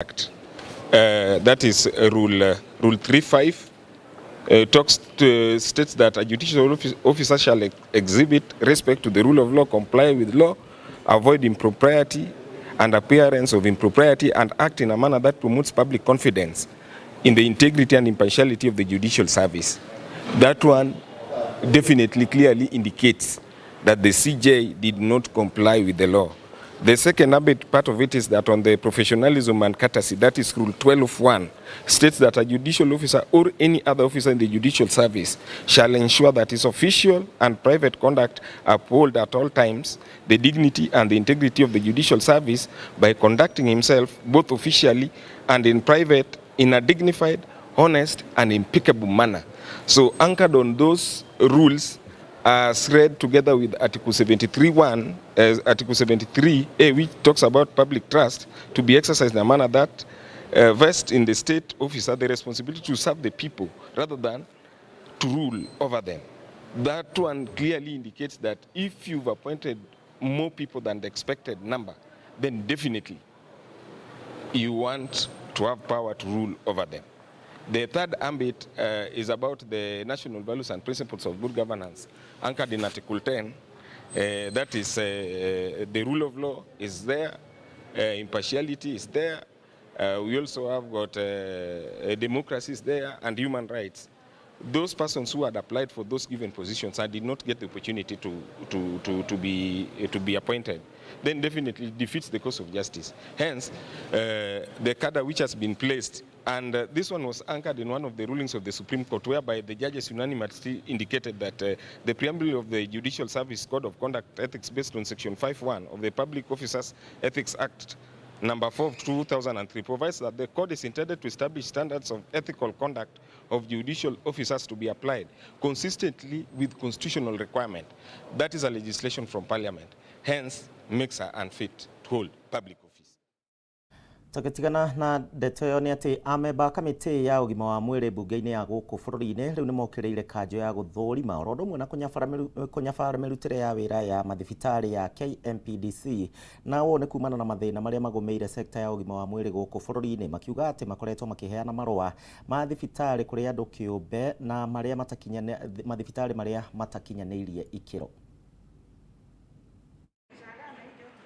Act. That is Rule 3.5, states that a judicial officer shall exhibit respect to the rule of law, comply with law, avoid impropriety and appearance of impropriety, and act in a manner that promotes public confidence in the integrity and impartiality of the judicial service. That one definitely clearly indicates that the CJ did not comply with the law. The second ambit part of it is that on the professionalism and courtesy, that is Rule 12.1, states that a judicial officer or any other officer in the judicial service shall ensure that his official and private conduct uphold at all times the dignity and the integrity of the judicial service by conducting himself both officially and in private in a dignified, honest, and impeccable manner. So anchored on those rules, as read together with Article 73.1, Article 73A, which talks about public trust to be exercised in a manner that vests in the state officer the responsibility to serve the people rather than to rule over them. That one clearly indicates that if you've appointed more people than the expected number, then definitely you want to have power to rule over them. The third ambit is about the national values and principles of good governance, anchored in Article 10. That is, the rule of law is there, impartiality is there. We also have got democracy is there and human rights. Those persons who had applied for those given positions and did not get the opportunity to be appointed, then definitely defeats the cause of justice. Hence, the cadre which has been placed, and this one was anchored in one of the rulings of the Supreme Court, whereby the judges unanimously indicated that the preamble of the Judicial Service Code of Conduct Ethics based on Section 5.1 of the Public Officers Ethics Act Number 4 of 2003 provides that the code is intended to establish standards of ethical conduct of judicial officers to be applied consistently with constitutional requirement. That is a legislation from Parliament. Hence, makes her unfit to hold public office. Tũgĩtigana na ndeto ĩyo nĩ atĩ amemba a kamĩtĩ ya ũgima wa mwĩrĩ mbunge-inĩ ya gũkũ bũrũri-inĩ rĩu nĩ mokĩrĩire kanjũ ya gũthũrima oro ũndũ ũmwe na kũnyabara mĩrutĩre ya wĩra ya mathibitarĩ ya KMPDC, na ũũ nĩ kumana na mathĩna marĩa magũmĩire sekta ya ũgima wa mwĩrĩ gũkũ bũrũri-inĩ, makiuga atĩ makoretwo makĩheana marũa ma thibitarĩ kũrĩ andũ kĩũmbe na marĩa mathibitarĩ marĩa matakinyanĩirie ikĩro.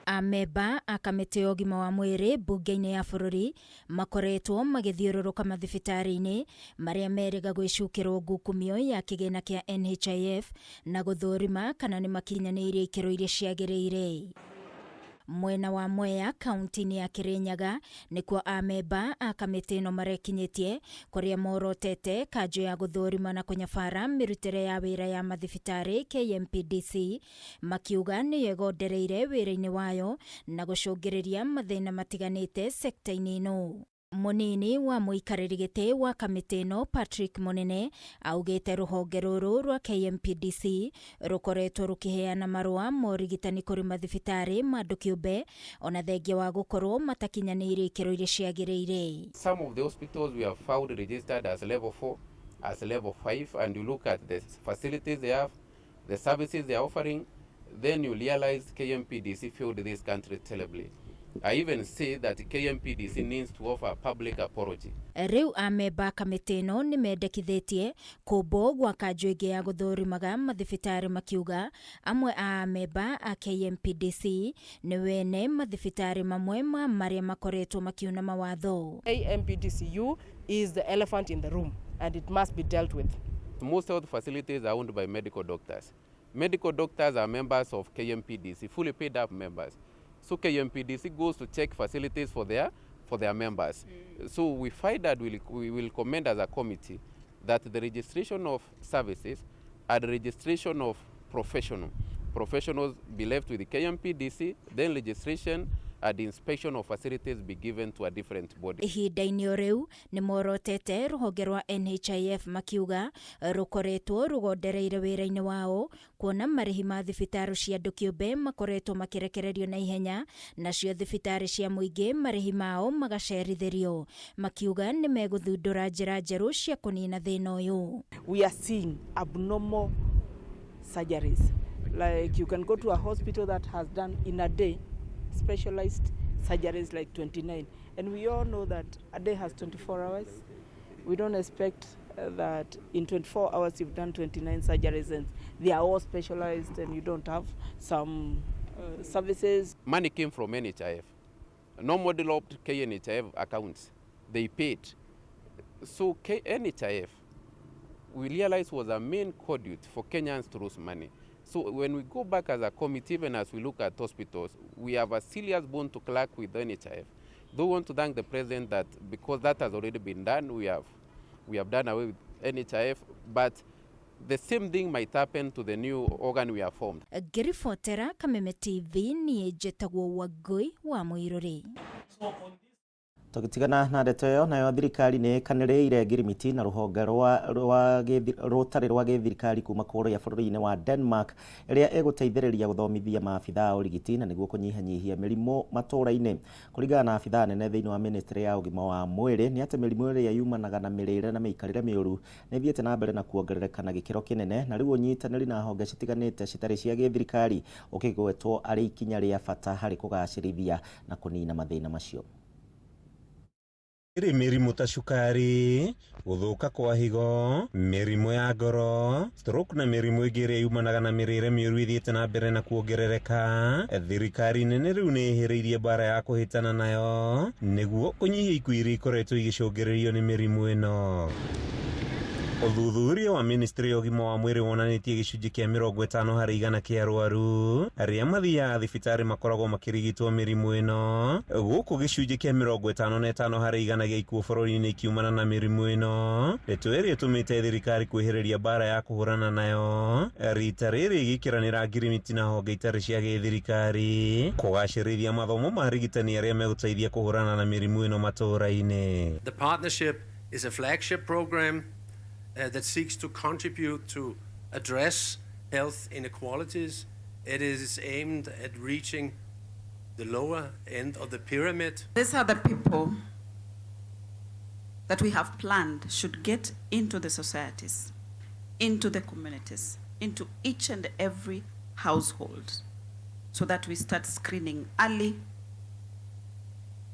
Amemba a kamĩtĩ ya ũgima wa mwĩrĩ mbunge-inĩ ya bũrũri makoretwo magĩthiũrũrũka mathibitarĩ-inĩ marĩa merĩga gwĩcukĩrwo ngukumio ya kĩgĩna kĩa NHIF na gũthũrima kana nĩ makinyanĩirie ikĩro iria ciagĩrĩire. Mwena wa Mwea, kaunti-inĩ ya Kirinyaga, nĩkuo amemba a kamĩtĩ ĩno marekinyĩtie, kũrĩa morotete kanjũ ya gũthũrima na kũnyabara mĩrutĩre ya wĩra ya mathibitarĩ KMPDC, makiuga nĩyo ĩgondereire wĩra-inĩ wayo na gũcũngĩrĩria mathĩna matiganĩte sekta-inĩ ĩno. Mũnini wa mũikarĩri gĩtĩ wa kamĩtĩ ĩno, Patrick Munene, augĩte rũhonge rũrũ rwa KMPDC rũkoretwo rũkĩheana marũa ma ũrigitani kũrĩ mathibitarĩ ma andũ kĩũmbe ona thengia wa gũkorwo matakinyanĩirie ikĩro iria ciagĩrĩire. Some of the hospitals we have found registered as level 4, as level 5, and you look at the facilities they have, the services they are offering, then you realize KMPDC failed this country terribly. I even say that KMPDC needs to offer a public apology. Rĩu amemba kamĩtĩ ĩno nĩ mendekithĩtie kũmbwo gwa kanjũ ĩngĩ ya gũthũrimaga mathibitarĩ, makiuga amwe a amemba a KMPDC nĩ wene mathibitarĩ mamwe ma marĩa makoretwo makiuna mawatho. KMPDCU is the elephant in the room and it must be dealt with. Most health facilities are owned by medical doctors. Medical doctors are members of KMPDC, fully paid up members. So KMPDC goes to check facilities for their members. So we find that we will commend as a committee that the registration of services and registration of professionals be left with the KMPDC, then registration and inspection of facilities be given to a different body. Ihinda-inĩ o rĩu nĩ morotete rũhonge rwa NHIF, makiuga rũkoretwo rũgondereire wĩra-inĩ wao kuona marĩhi ma thibitarĩ cia andũ kĩũmbe makoretwo makĩrekererio na ihenya, nacio thibitarĩ cia mũingĩ marĩhi mao magacerithĩrio, makiuga nĩ megũthundũra njĩra njerũ cia kũnina thĩna ũyũ. We are seeing abnormal surgeries. Like you can go to a hospital that has done in a day specialized surgeries like 29. And we all know that a day has 24 hours. We don't expect that in 24 hours you've done 29 surgeries and they are all specialized and you don't have some services. Money came from NHIF. No more developed KNHIF accounts. They paid. So NHIF, we realized, was a main conduit for Kenyans to lose money. So when we go back as a committee, even as we look at hospitals, we have a serious bone to crack with NHIF. Though we want to thank the president that because that has already been done, we have done away with NHIF, but the same thing might happen to the new organ we have formed. Ngĩribotera Kameme TV niĩ njĩtagwo Wangũi wa Mũirũrĩ. Tũgĩtigana na ndeto ĩyo, nayo thirikari nĩ ĩkanĩrĩire ngirimiti na rũhonge rũtarĩ rwa gĩthirikari kuma kũrĩa bũrũri-inĩ wa Denmark ĩrĩa ĩgũteithĩrĩria gũthomithia maabithaa a ũrigiti na nĩguo kũnyihanyihia mĩrimũ matũũra-inĩ. Kũringana na abithaa nene thĩinĩ wa ministry ya ũgima wa mwĩrĩ nĩ atĩ mĩrimũ ĩrĩa yumanaga na mĩrĩre na mĩikarĩre mĩũru nĩ ĩthiĩte na mbere na kuongerereka na gĩkĩro kĩnene, na rĩu ũnyitanĩri na honge citiganĩte citarĩ cia gĩthirikari ũkĩgwetwo arĩ ikinya rĩa bata harĩ kũgacĩrithia na kũnina mathĩna macio. Ĩrĩ mĩrimũ ta cukari, gũthũka kwa higo, mĩrimũ ya ngoro, stroke na mĩrimũ ĩngĩ ĩrĩa yumanaga na mĩrĩre mĩũru ĩthiĩte na mbere na kuongerereka. Thirikari nene rĩu nĩ ĩhĩrĩirie mbara ya kũhĩtana nayo nĩguo kũnyihia ikuũ iria ikoretwo igĩcũngĩrĩrio nĩ mĩrimũ ĩno. Ũthuthuria wa ministry ya ũgima wa mwĩrĩ wonanĩtie gĩcunjĩ kĩa 50 harĩ igana kĩa arwaru arĩa mathiaga thibitarĩ makoragwo makĩrigitwo mĩrimũ ĩno, gũkũ gĩcunjĩ kĩa 55 harĩ igana gĩa ikuũ bũrũri-inĩ ikiumana na mĩrimũ ĩno. Ndeto ĩrĩa ĩtũmĩte thirikari kwĩhĩrĩria mbara ya kũhũrana nayo rita rĩrĩ ĩgĩkĩranĩra ngirimiti na honge itarĩ cia gĩthirikari kũgacĩrithia mathomo ma arigitani arĩa megũteithia kũhũrana na mĩrimũ ĩno matũũra-inĩ. The partnership is a flagship program that seeks to contribute to address health inequalities. It is aimed at reaching the lower end of the pyramid. These are the people that we have planned should get into the societies, into the communities, into each and every household, so that we start screening early.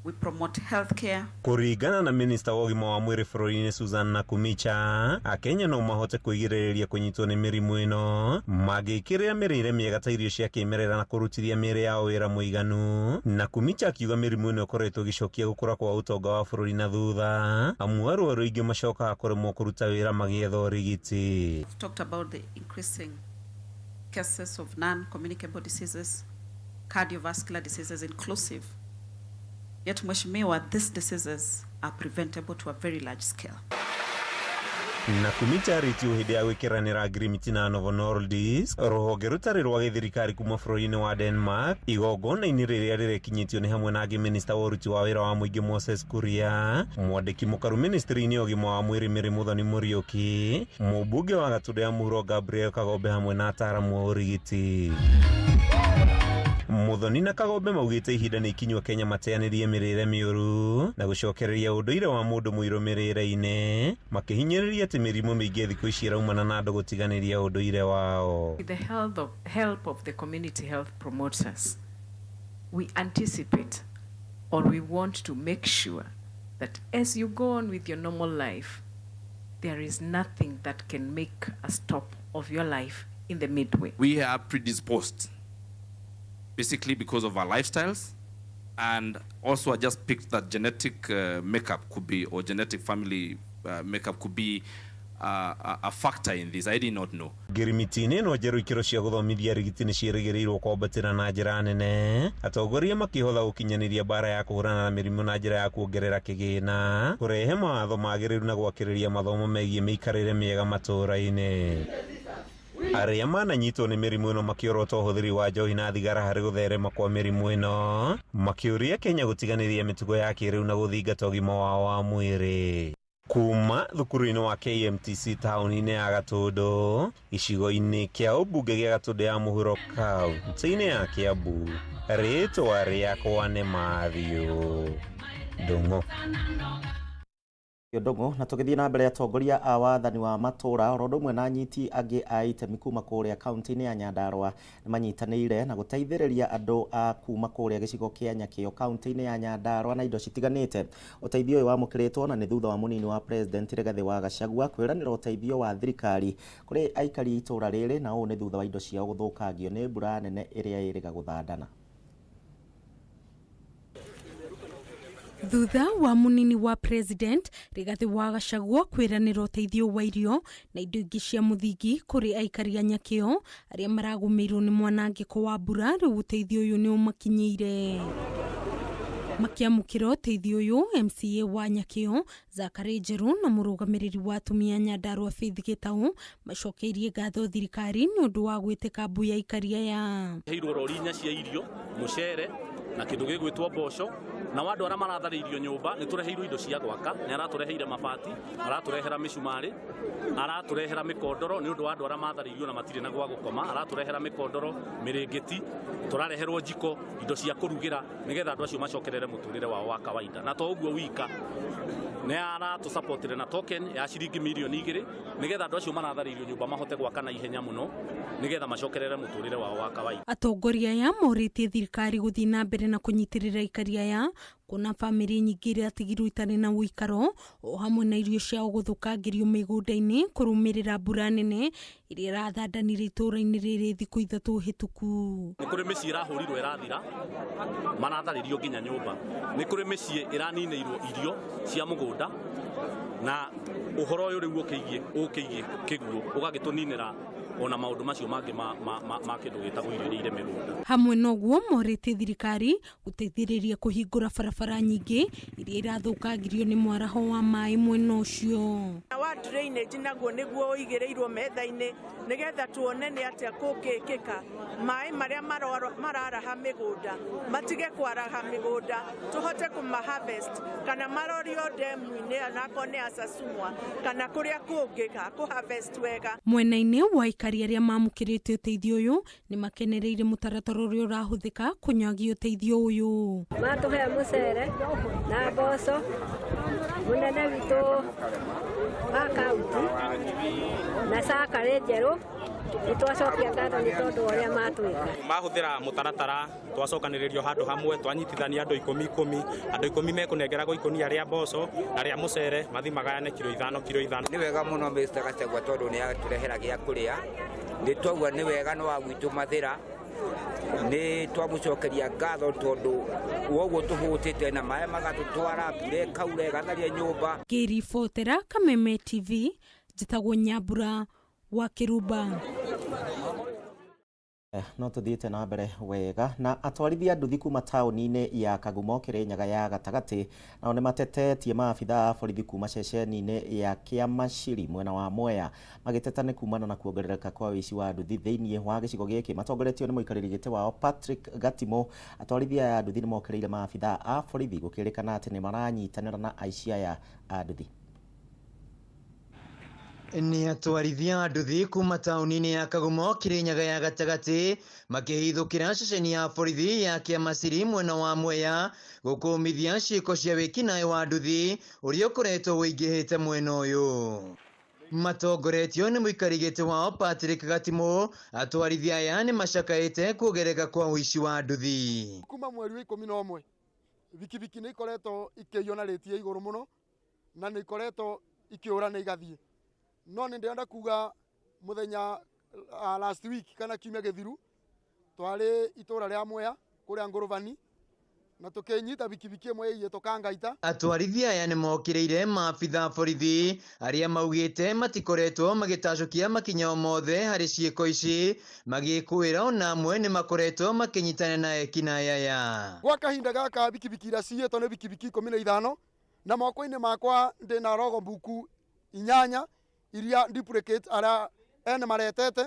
We promote healthcare. Kũringana na minista wa ũgima wa mwĩrĩ bũrũri-inĩ Susan Nakhumicha, Akenya no mahote kwĩgirĩrĩria kũnyitwo nĩ mĩrimũ ĩno mangĩkĩrĩra mĩrĩre mĩega ta irio cia kĩmerera na kũrutithia mĩĩrĩ yao wĩra mũiganu. Nakhumicha akiuga mĩrimũ ĩno ĩkoretwo ĩgĩcokia gũkũra kwa ũtonga wa bũrũri na thutha, amu arwaru aingĩ macokaga kũremwo kũruta wĩra magĩetha ũrigiti. We've talked about the increasing cases of non-communicable diseases, cardiovascular diseases inclusive. Yet, Mheshimiwa, these diseases are preventable to a very large scale. Nakhumicha arĩtio hĩndĩ ya gwĩkĩranĩra ngirimiti na Novo Nordisk, rũhonge rũtarĩ rwa gĩthirikari kuma bũrũri-inĩ wa Denmark, igongona-inĩ rĩrĩa rĩrekinyĩtio nĩ hamwe na angĩ minista wa ũruti wa wĩra wa mũingĩ Moses Kuria, mwandĩki mũkaru ministry-inĩ ya ũgima wa mwĩrĩ Mary Muthoni Mũriũki, mũmbunge wa Gatũndũ ya Mũhuro Gabriel Kagombe hamwe na ataaramu a ũrigiti. Muthoni na Kagombe maugĩte ihinda nĩ ikinyua Kenya mateanĩrie mĩrĩre mĩũru na gũcokereria ũndũire wa mũndũ mũirũ mĩrĩre-inĩ, makĩhinyĩrĩria atĩ mĩrimũ mĩingĩ thikũ ici ĩraumana na andũ gũtiganĩria ũndũire wao. With the help of the community health promoters, we anticipate or we want to make sure that as you go on with your normal life, there is nothing that can make a stop of your life in the midway. We are predisposed, basically because of our lifestyles, and also I just picked that genetic makeup could be, or genetic family makeup could be a factor in this. I did not know. Ngirimiti-inĩ ĩno njerũ ikĩro cia gũthomithia arigiti nĩ ciĩrĩgĩrĩirwo kwambatĩra na njĩra nene, atongoria makĩhotha gũkinyanĩria mbara ya kũhũrana na mĩrimũ na njĩra ya kuongerera kĩgĩna, kũrehe mawatho magĩrĩru na gwakĩrĩria mathomo megiĩ mĩikarĩre mĩega matũũra-inĩ. Arĩa mananyitwo nĩ mĩrimũ ĩno makĩorota ũhũthĩri wa njohi na thigara harĩ gũtherema kwa mĩrimũ ĩno, makĩũria Kenya gũtiganĩria mĩtugo ya kĩrĩu na gũthingata ũgima wao wa mwĩrĩ. Kuma thukuru-inĩ wa KMTC taũni-inĩ ya Gatũndũ, gĩcigo-inĩ kĩa ũmbunge gĩa Gatũndũ ya Mũhuro kaunti-inĩ ya Kiambu, rĩtwa rĩakwa nĩ Matthew Ndung'u. Ndũng'ũ. Na tũgĩthiĩ na mbere, atongoria a wathani wa matũũra oro ũndũ ũmwe na anyiti angĩ a itemi kuma kũrĩa kaunti-inĩ ya Nyandarũa nĩ manyitanĩire na gũteithĩrĩria andũ a kuma kũrĩa gĩcigo kĩa Nyakĩo kaunti-inĩ ya Nyandarũa na indo citiganĩte. Ũteithio ũyũ wamũkĩrĩtwo na nĩ thutha wa mũnini wa president Rigathĩ wa Gachagua kwĩranĩra ũteithio wa thirikari kũrĩ aikari a itũũra rĩrĩ, na ũũ nĩ thutha wa indo ciao gũthũkangio nĩ mbura nene ĩrĩa ĩrĩga gũthandana. Thutha wa munini wa president Rigathĩ wa Gachagua kwĩranĩra ũteithio wa irio na indo ingĩ cia mũthingi kũrĩ aikari a Nyakĩo arĩa maragũmĩirwo nĩ mwanangĩko wa mbura, rĩu ũteithio ũyũ nĩ ũmakinyĩire. Makĩamũkĩra ũteithio ũyũ, MCA wa Nyakĩo Zakary Njerũ na mũrũgamĩrĩri wa atumia Nyandarũa Faith Gĩtaũ macokeirie ngatho thirikari nĩ ũndũ wa gwĩtĩka mbu ya aikari aya. Heirwo rori 4 cia irio, mũcere na kĩndũ gĩgwĩtwo mboco, na andũ arĩa maratharĩirio nyũmba nĩ tũreheirwo indo cia gwaka, nĩ aratũreheire mabati, aratũrehera mĩcumarĩ, aratũrehera mĩkondoro nĩ ũndũ wa andũ arĩa matharĩirio na matirĩ na gwa gũkoma, aratũrehera mĩkondoro, mĩrĩngĩti, tũrareherwo njiko, indo cia kũrugĩra nĩgetha andũ acio macokerere mũtũrĩre wao wa kawaida. Na to ũguo wika, nĩ aratũsupportire na token ya ciringi mirioni 2 nĩgetha andũ acio maratharĩirio nyũmba mahote gwaka na ihenya mũno nĩgetha macokerere mũtũrĩre wao wa kawaida. Atongoria aya morĩtie thirikari gũthiĩ na mbere na kũnyitĩrĩra aikari aya, kuona bamĩrĩ nyingĩ iratigirwo itarĩ na ũikaro o hamwe na irio ciao gũthũkangĩrio mĩgũnda-inĩ kũrũmĩrĩra mbura nene ĩrĩa ĩrathandanire itũũra-inĩ rĩrĩ thikũ 3 hĩtũku. Nĩ kũrĩ mĩciĩ ĩrahũrirwo ĩrathira, maratharĩrio nginya nyũmba. Nĩ kũrĩ mĩciĩ ĩraninĩirwo irio cia mũgũnda, na ũhoro ũyũ rĩu ũkĩigie kĩguũ ũgagĩtũninĩra ona maũndũ macio mangĩ ma kĩndũ gĩtagwo irio iria irĩ mĩgũnda. Hamwe na ũguo, morĩtie thirikari gũteithĩrĩria kũhingũra barabara nyingĩ iria irathũkangirio nĩ mwaraho wa maĩ mwena ũcio. Wa drainage naguo nĩguo ũigĩrĩirwo metha-inĩ nĩgetha tuone nĩ atĩa kũngĩkĩka maĩ marĩa mararaha mĩgũnda matige kwaraha mĩgũnda, tũhote kũma harvest kana marorio ndemu-inĩ onakorwo nĩ Asasumwa kana kũrĩa kũngĩ kũ harvest wega. Mwena-inĩ wa aikari arĩa mamũkĩrĩte ũteithio ũyũ nĩ makenereire mũtaratara ũrĩa ũrahũthĩka kũnyagia ũteithio ũyũ. Matũhe mũcere na mboco, mũnene witũ wa kaunti na Zakary Njerũ nĩtwacokia ngatho nĩ tondũ wa ũrĩa matwĩka. Mahũthĩra mũtaratara twacokanĩrĩrio handũ hamwe, twanyitithania andũ ikũmi ikũmi, andũ ikũmi mekũnengeragwo ikũnia rĩa mboco na rĩa mũcere, mathi magayane kiro 5 kiro 5. Nĩ wega mũno Mr. Gachagua tondũ nĩ atũrehera gĩa kũrĩa, nĩ twaigua nĩ wega nĩ wa gwitũ Mathĩra, nĩ twamũcokeria ngatho tondũ woguo tũhũtĩte na maĩ magatũtwara, mbura ĩkaura ĩgatharia nyũmba. Ngĩribotera Kameme TV, njĩtagwo Nyambura wa Kĩrumba. No tũthiĩte na mbere wega na atwarithia nduthi kuma taũni-inĩ ya Kagumo Kĩrĩnyaga ya gatagatĩ nao nĩ matetetie maabitha a borithi kuma ceceni-inĩ ya Kĩamaciri mwena wa Mwea magĩteta nĩ kumana na kuongerereka kwa ũici wa nduthi thĩinĩ wa gĩcigo gĩkĩ. Matongoretio nĩ mũikarĩri gĩtĩ wao Patrick Gatimo, atwarithia aya a nduthi nĩ mokĩrĩire maabitha a borithi gũkĩrĩkana atĩ nĩ maranyitanĩra na aici aya a nduthi. Nĩ atwarithia nduthi kuma taũni-inĩ ya Kagumo Kĩrĩnyaga ya gatagatĩ makĩhithũkĩra ceceni ya borithi ya Kĩamaciri mwena wa Mwea gũkũmithia ciĩko cia wĩkinaĩ wa nduthi ũrĩa ũkoretwo ũingĩhĩte mwena ũyũ. Matongoretio nĩ mũikari gĩtĩ wao Patrick Gatimo, atwarithia aya nĩ macakaĩte kuongerereka kwa ũici wa nduthi. Kuma mweri wa 11 bikibiki nĩ ikoretwo ikĩiywo na rĩti ya igũrũ mũno na nĩ ikoretwo ikĩũra na igathiĩ. No nĩ ndĩrenda kuga mũthenya last week kana kiumia gĩthiru twarĩ itũra rĩa Mwea kũrĩa Ngũrũbani na tũkĩnyita bikibiki ĩmwe ĩiyĩtwo Kangaita. Atwarithia aya nĩ mokĩrĩire maabitha borithi arĩa maugĩte matikoretwo magĩtacũkia makinya o mothe harĩ ciĩko ici, magĩkũĩra ona amwe nĩ makoretwo makĩnyitana na ekinaĩ aya. Gwa kahinda gaka bikibiki iria ciyĩtwo nĩ bikibiki 15 na moko-inĩ makwa ndĩna rogo mbuku 8 iria duplicate aria ene maretete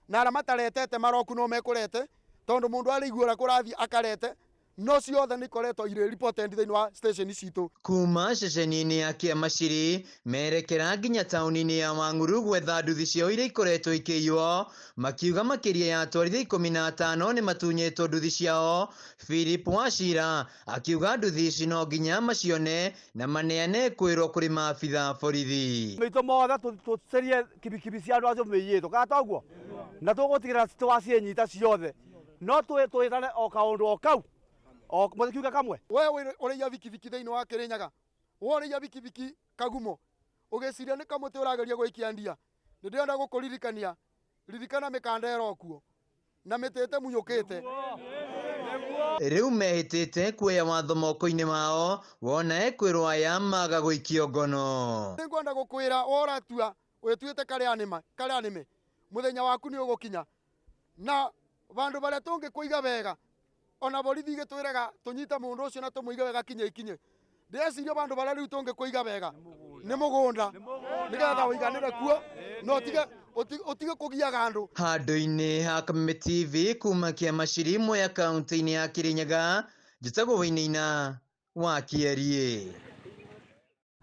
na aria mataretete maroku no mekũrete tondu mundu arĩigua ũrĩa kũrathiĩ akarete No ciothe nĩ ikoretwo irĩ reported thĩinĩ wa station citũ. Kuma ceceni-inĩ ya Kĩamaciri merekera nginya taũni-inĩ ya Wang'uru gwetha nduthi ciao iria ikoretwo ikĩiywo, makiuga makĩria ya atwarithia 15 nĩ matunyĩtwo nduthi ciao. Philip Wachira akiuga nduthi ici no nginya macione na maneane kwĩrwo kũrĩ maabitha a borithi. Maitũ mothe tũcerie kibikibi cia andũ acio mĩiyĩtwo kana toguo na tũgũtigĩrĩra twacinyita ciothe no twĩtane o kaũndũ o kau o mũthikiuga kamwe. We ũrĩia bikibiki thĩinĩ wa Kĩrĩnyaga, we ũrĩia bikibiki Kagumo, ũgĩciria nĩ kamũtĩ ũrageria gwĩkia ndia, nĩ ndĩrenda gũkũririkania, ririkana mĩkanda ĩrokuo na mĩtĩ ĩtemunyũkĩte. Rĩu mehĩtĩte kuoya watho moko-inĩ mao wona ekwĩrwo aya maga gũikio ngono. Nĩngwenda gũkwĩra we ũratua wĩtuĩte karĩa nĩme mũthenya waku nĩ ũgũkinya, na vandũ barĩa tũngĩkũiga wega ona borithi igĩtwĩraga tũnyite mũndũ ũcio na tũmũige wega kinye ikinye. Ndĩreciria vandũ barĩa rĩu tũngĩkũiga wega nĩ mũgũnda nĩgetha ũiganĩre kuo na ũtige kũgiaga andũ. Handũ-inĩ ha Kameme TV kuma Kĩamaciri Mwea kaunti-inĩ ya Kĩrĩnyaga, njĩtagwo Wainaina wa Kĩeriĩ.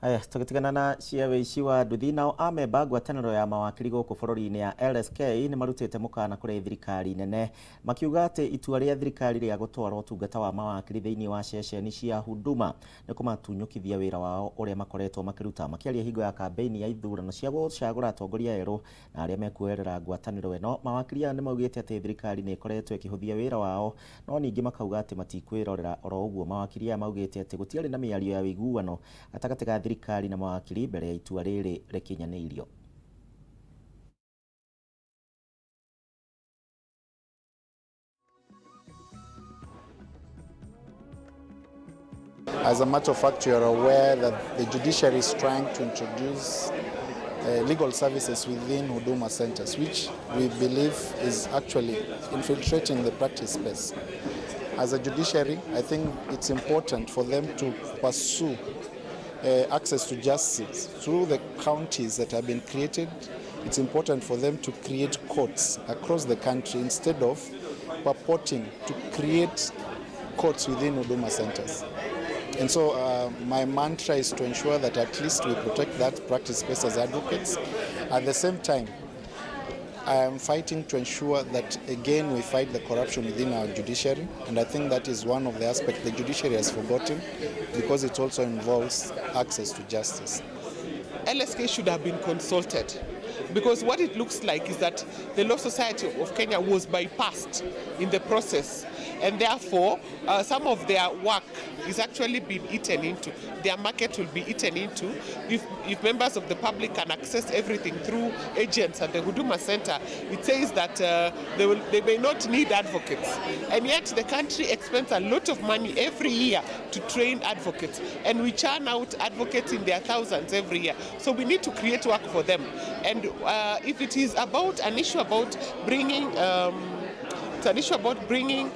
Haya, tũgĩtigana na cia wĩici wa nduthi, nao amemba ngwatanĩro ya mawakiri gũkũ bũrũri-inĩ ya LSK nĩ marutĩte mũkana kũrĩ thirikari nene makiuga atĩ itua rĩa thirikari rĩa gũtwara ũtungata wa mawakiri thĩinĩ wa ceceni cia Huduma nĩ kũmatunyũkithia wĩra wao ũrĩa makoretwo makĩruta. Makĩaria hingo ya kambĩini ya ithurano cia gũcagũra atongoria erũ na arĩa mekuoerera ngwatanĩro ĩno, mawakiri aya nĩ maugĩte atĩ thirikari nĩ ĩkoretwo ĩkĩhũthia wĩra wao, no ningĩ makauga atĩ matikwĩrorera oro ũguo. Mawakiri aya maugĩte atĩ gũtiarĩ na mĩario ya ũiguano gatagatĩ ga thirikari na mawakiri mbere ya itua rĩrĩ rĩkinyanĩirio. As a matter of fact, you are aware that the judiciary is trying to introduce legal services within Huduma centers, which we believe is actually infiltrating the practice space. As a judiciary, I think it's important for them to pursue access to justice through the counties that have been created. It's important for them to create courts across the country instead of purporting to create courts within Huduma centers. And so my mantra is to ensure that at least we protect that practice space as advocates. At the same time, I am fighting to ensure that, again, we fight the corruption within our judiciary, and I think that is one of the aspects the judiciary has forgotten, because it also involves access to justice. LSK should have been consulted, because what it looks like is that the Law Society of Kenya was bypassed in the process, and therefore some of their work is actually being eaten into. Their market will be eaten into if members of the public can access everything through agents at the Huduma Center. It says that they may not need advocates, and yet the country expends a lot of money every year to train advocates, and we churn out advocates in their thousands every year. So we need to create work for them. And if it is about an issue about bringing, it's an issue about bringing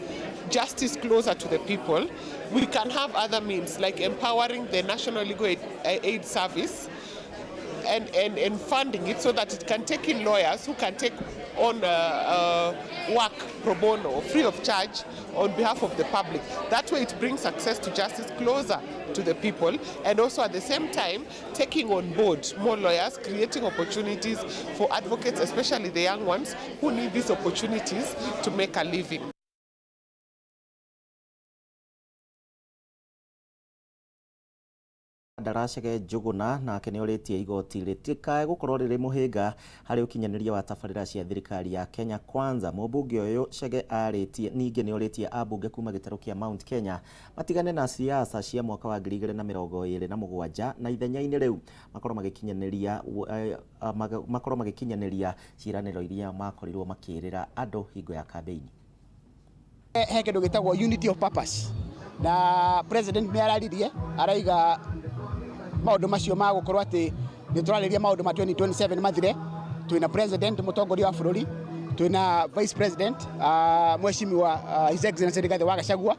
justice closer to the people, we can have other means like empowering the National Legal Aid Service and funding it so that it can take in lawyers who can take on work pro bono, free of charge, on behalf of the public. That way it brings access to justice closer to the people, and also at the same time taking on board more lawyers, creating opportunities for advocates, especially the young ones who need these opportunities to make a living. Ndaracege Njuguna nake nĩ orĩtie igoti rĩtikae gũkorwo rĩrĩ mũhĩnga harĩ ũkinyanĩria wa tabarĩra cia thirikari ya Kenya Kwanza. Mũmbunge ũyũ Chege arĩtie ningĩ nĩ orĩtie ambunge kuma gĩtarũ kĩa Mount Kenya matigane na siasa cia mwaka wa 2027 na ithenya-inĩ rĩu makorwo magĩkinyanĩria ciĩranĩro iria makorirwo makĩĩrĩra andũ hingo ya kambĩini. He kĩndũ gĩtagwo unity of purpose, na president nĩ araririe araiga maundu macio ma gukorwo ati ni turariria maundu ma 2027 mathire. Twina president mutongoria wa bururi, twina vice president mheshimiwa His Excellency Rigathi wa Gachagua,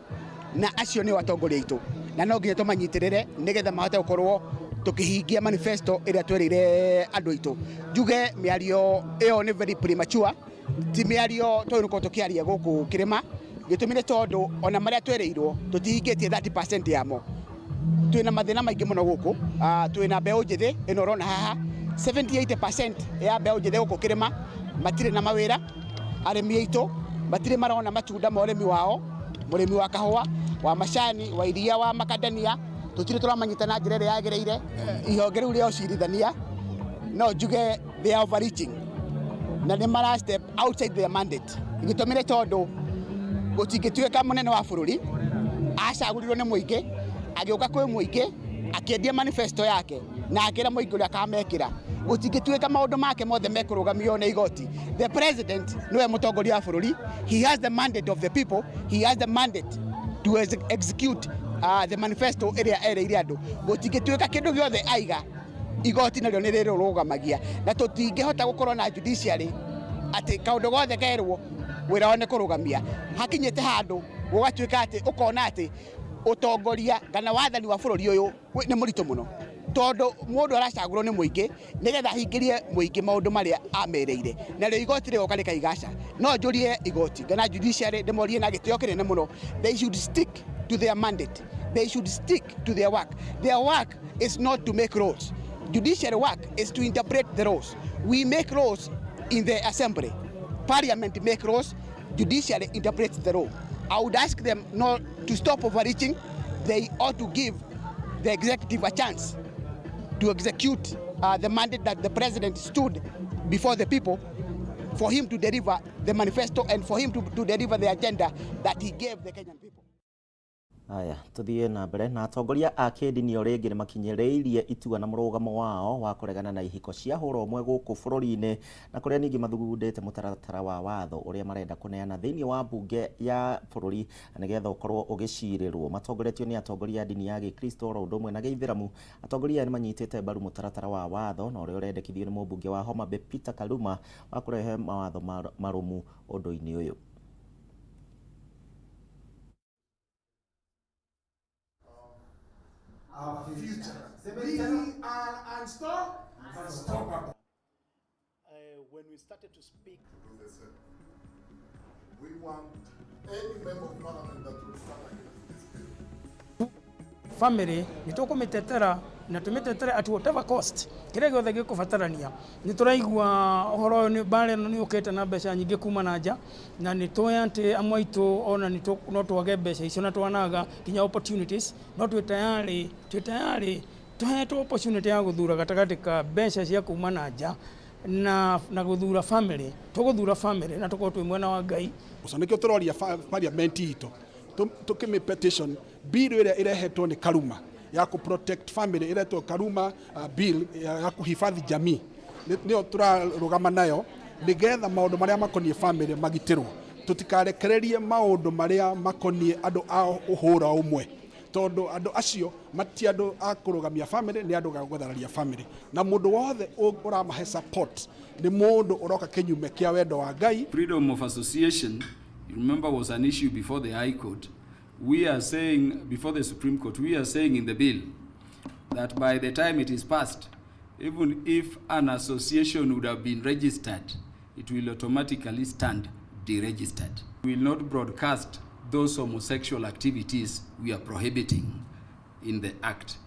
na acio ni atongoria aitu, na no nginya tumanyitirire nigetha mahote gukorwo tukihingia manifesto iria twirire andu aitu. Njuge miario iyo ni very premature, ti miario twagĩrĩirwo tukiaria guku kirima. Gĩtũmi nĩ tondũ ona marĩa twereirwo tũtihingĩtie 30% yamo. Twĩna mathĩna maingĩ mũno gũkũ, twĩna mbeũ njĩthĩ ĩno ũrona haha 78% ya mbeũ njĩthĩ gũkũ kĩrĩma matirĩ na mawĩra. Arĩmi aitũ matirĩ marona matunda ma ũrĩmi wao, mũrĩmi wa kahũa, wa macani, wa iria, wa makandania, tũtirĩ tũramanyita na njĩra ĩrĩa yagĩrĩire. Ihonge rĩu rĩa ũcirithania no njuge they are overreaching na nĩ mara step outside their mandate. Gĩtũmi nĩ tondũ gũtingĩtuĩka mũnene wa bũrũri acagũrirwo nĩ mũingĩ, agĩũka kwĩ mũingĩ akĩendia manifesto yake na akĩra mũingĩ ũrĩa akamekĩra. Gũtingĩtuĩka maũndũ make mothe mekũrũgamio nĩ igoti. The president nĩwe mũtongoria wa bũrũri, he has the mandate of the people, he has the mandate to execute the manifesto ĩrĩa erĩire andũ. Gũtingĩtuĩka kĩndũ gĩothe aiga igoti narĩo nĩ rĩrũrũgamagia, na tũtingĩhota gũkorwo na judiciary atĩ kaũndũ gothe kerwo wĩra wao nĩ kũrũgamia. Hakinyĩte handũ gũgatuĩka atĩ ũkona atĩ ũtongoria kana wathani wa bũrũri ũyũ nĩ mũritũ mũno, tondũ mũndũ aracagũrwo nĩ mũingĩ nĩgetha ahingĩrie mũingĩ maũndũ marĩa amereire, narĩo igoti rĩgoka rĩkaiga aca. No njũrie igoti kana judiciary ndĩmorie na gĩtĩo kĩnene mũno, they should stick to their mandate, they should stick to their work. Their work is not to make laws. Judiciary work is to interpret the laws. We make laws in the assembly. Parliament make laws, judiciary interprets the law. I would ask them not to stop overreaching. They ought to give the executive a chance to execute the mandate that the president stood before the people for him to deliver the manifesto and for him to deliver the agenda that he gave the Kenyan people. Aya, tuthiĩ na mbere na atongoria a kĩndini o rĩngĩ nĩmakinyĩrĩirie itua na mũrũgamo wao wa kũregana na ihiko cia hũra ũmwe gũkũ bũrũri-inĩ, na kũrĩa ningĩ mathugundĩte mũtaratara wa watho ũrĩa marenda kũneana thĩinĩ wa mbunge ya bũrũri nĩgetha ũkorwo ũgĩcirĩrwo. Matongoretio nĩ atongoria a ndini ya Gĩkristo oro ũndũ ũmwe na Gĩithĩramu. Atongoria aya nĩmanyitĩte mbaru mũtaratara wa watho na ũrĩa ũrendekithio nĩ mũmbunge wa Homa Bay Peter Kaluma wa kũrehe mawatho marũmu ũndũ-inĩ ũyũ. Our future. We are unstoppable. When we started to speak, we want any member of parliament that will stand against this bill. Family nĩ tũkũmĩtetera na tũmĩtetere at whatever cost, kĩrĩa gĩothe gĩkũbatarania. Nĩ tũraigua ũhoro ũyũ nĩ mbara ĩno nĩ yũkĩte na mbeca nyingĩ kuma na nja, na nĩ tũĩ atĩ amwe aitũ ona no twage mbeca icio na twanaga nginya opportunities, no twĩ tayarĩ tũhetwo opportunity ya gũthura gatagatĩ ka mbeca cia kuma na nja na gũthura family. Tũgũthura family na tũkorwo twĩ mwena wa Ngai. Ũcio nĩkĩo tũroria parliament itũ tũkĩmĩ petition bill ĩrĩa ĩrehetwo nĩ Karuma ya ku protect family, ĩretwo Karuma bill ya kuhifadhi jamii, nĩyo tũrarũgama nayo nĩgetha maũndũ marĩa makoniĩ family magitĩrwo. Tũtikarekererie maũndũ marĩa makoniĩ andũ a ũhũra ũmwe, tondũ andũ acio mati andũ a kũrũgamia family, nĩ andũ a gũthararia family, na mũndũ wothe ũramahe support nĩ mũndũ ũroka kĩnyume kĩa wendo wa Ngai. Freedom of association, you remember, was an issue before the High Court. We are saying, before the Supreme Court, we are saying in the bill that by the time it is passed, even if an association would have been registered, it will automatically stand deregistered. We will not broadcast those homosexual activities we are prohibiting in the act.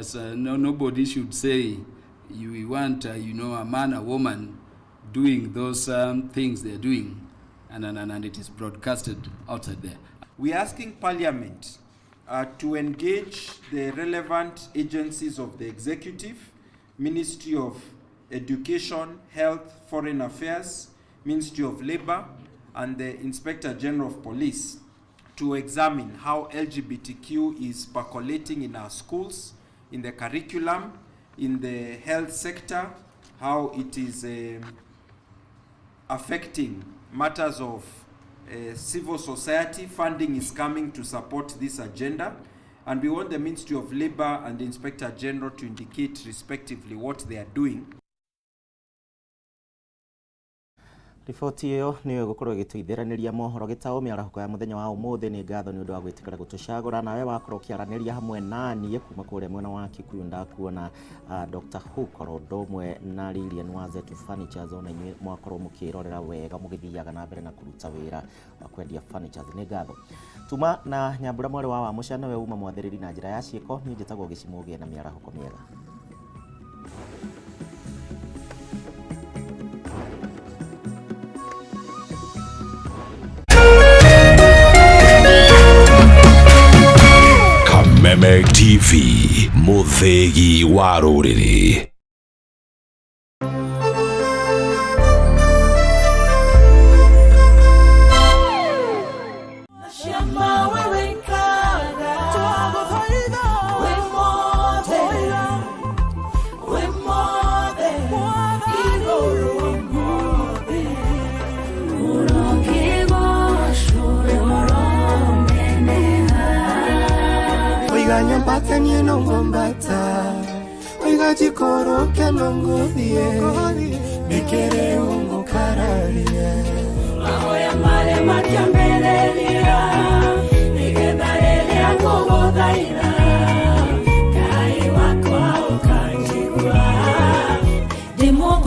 So no, nobody should say you want, you know, a man, a woman doing those things they're doing, and it is broadcasted outside there. We are asking Parliament to engage the relevant agencies of the Executive, Ministry of Education, Health, Foreign Affairs, Ministry of Labor, and the Inspector General of Police to examine how LGBTQ is percolating in our schools, in the curriculum, in the health sector, how it is affecting matters of civil society. Funding is coming to support this agenda, and we want the Ministry of Labor and the Inspector General to indicate respectively what they are doing. Riboti ĩyo nĩyo ĩgũkorwo ĩgĩtũithĩranĩria mohoro gĩtaũ mĩarahũko ya mũthenya wa ũmũthĩ. Nĩ ngatho nĩ ũndũ wa gwĩtĩkĩra gũtũcagũra, nawe wakorwo ũkĩaranĩria hamwe naniĩ kuma kũrĩa mwena wa Kikuyu. Ndakuona Dr. Hook oro ũndũ ũmwe na Lilian wa Zetu Furnitures, ona inyuĩ mwakorwo mũkĩrorera wega mũgĩthiaga na mbere na kũruta wĩra wa kwendia furnitures. Nĩ ngatho tuma na Nyambura mwarĩ wa Wamũca nĩwe uma mwathĩrĩri na njĩra ya ciĩko. Niĩ njĩtagwo Gĩcimũ, ũgĩe na mĩarahũko mĩega. Kameme TV, mũthĩgi wa rũrĩrĩ. Oiga nyambate niĩ no ngwambata, oiga njikũrũke no ngũthiĩ, nĩkĩrĩ ũngũkararia. Mahoya marĩa matiambĩrĩria.